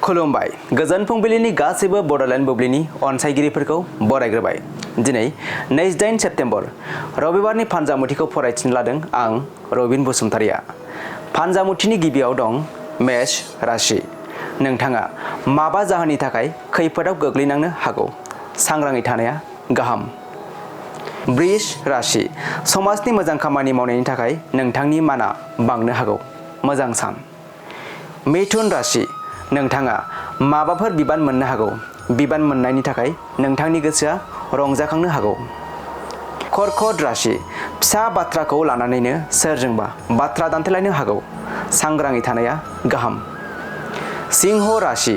खुलुमबाय गोजोन फुंबिलिनि गासैबो बड'लेण्ड बुब्लिनि अनसायगिरिफोरखौ बरायग्रोबाय। दिनै 28 सेप्तेम्बर रबिबारनि फानजामुथिखौ फरायथिनो लादों आं रबिन बसुमतारिया। फानजामुथिनि गिबियाव दं मेष राशि। नोंथाङा माबा जाहोननि थाखाय खैफोदाव गोग्लैनांनो हागौ, सांग्राङै थानाया गाहाम। बृष राशि। समाजनि मोजां खामानि मावनायनि थाखाय नोंथांनि माना बांनो हागौ, मोजां सान। मिथुन राशि। नोंथाङा माबाफोर बिबान मोननो हागौ, बिबान मोननायनि थाखाय नोंथांनि गोसोआ रंजाखांनो हागौ। कर्कट राशि। फिसा बाथ्राखौ लानानैनो सोरजोंबा बाथ्रा दान्थेलायनो हागौ, सांग्राङै थानाया गाहाम। सिंह राशि।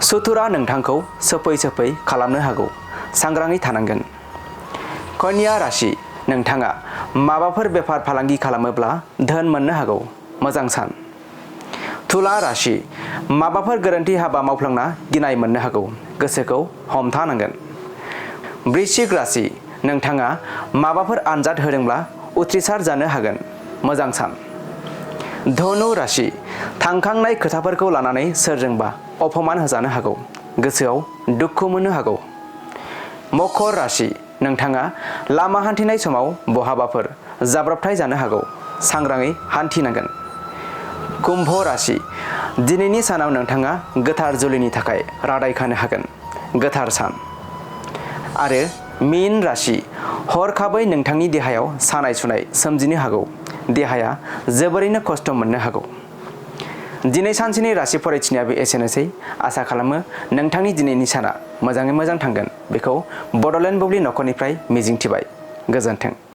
सुथुरा नोंथांखौ सोफै खालामनो हागौ, सांग्राङै थानांगोन। कन्या राशि। नोंथाङा माबाफोर बेफार फालांगि खालामोब्ला धोन मोननो हागौ, मोजां सान। तुला राशि। माबाफोर गोरोन्थि हाबा मावफ्लांना गिनाय मोननो हागौ, गोसोखौ हमथानांगोन। वृश्चिक राशि। नोंथाङा माबाफोर आनजाद होदोंब्ला उथ्रिसार जानो हागोन, मोजां सान। धनु राशि। थांखांनाय खोथाफोरखौ लानानै सोरजोंबा अपमान होजानो हागौ, गोसोआव दुखु मोननो हागौ। मकर राशि। नोंथाङा लामा हान्थिनाय समाव बहाबाफोर जाब्रबथाय जानो हागौ, सांग्राङै हान्थिनांगोन। कुम्भ राशि। दिनैनि सानाव नोंथाङा गोथार जुलिनि थाखाय रादाय खानो हागोन, गोथार सान। आरो मीन राशि। हरखाबै नोंथांनि देहायाव सानाय सुनाय सोमजिनो हागौ, देहाया जोबोरैनो खस्थ' मोननो हागौ। दिनै सानसेनि राशि फरायथिनायाबो एसेनोसै। आसा खालामो नोंथांनि दिनैनि साना मोजाङै मोजां थांगोन, बेखौ बड'लेण्ड बुब्लि नखरनिफ्राय मिजिंथिबाय। गोजोन्थों।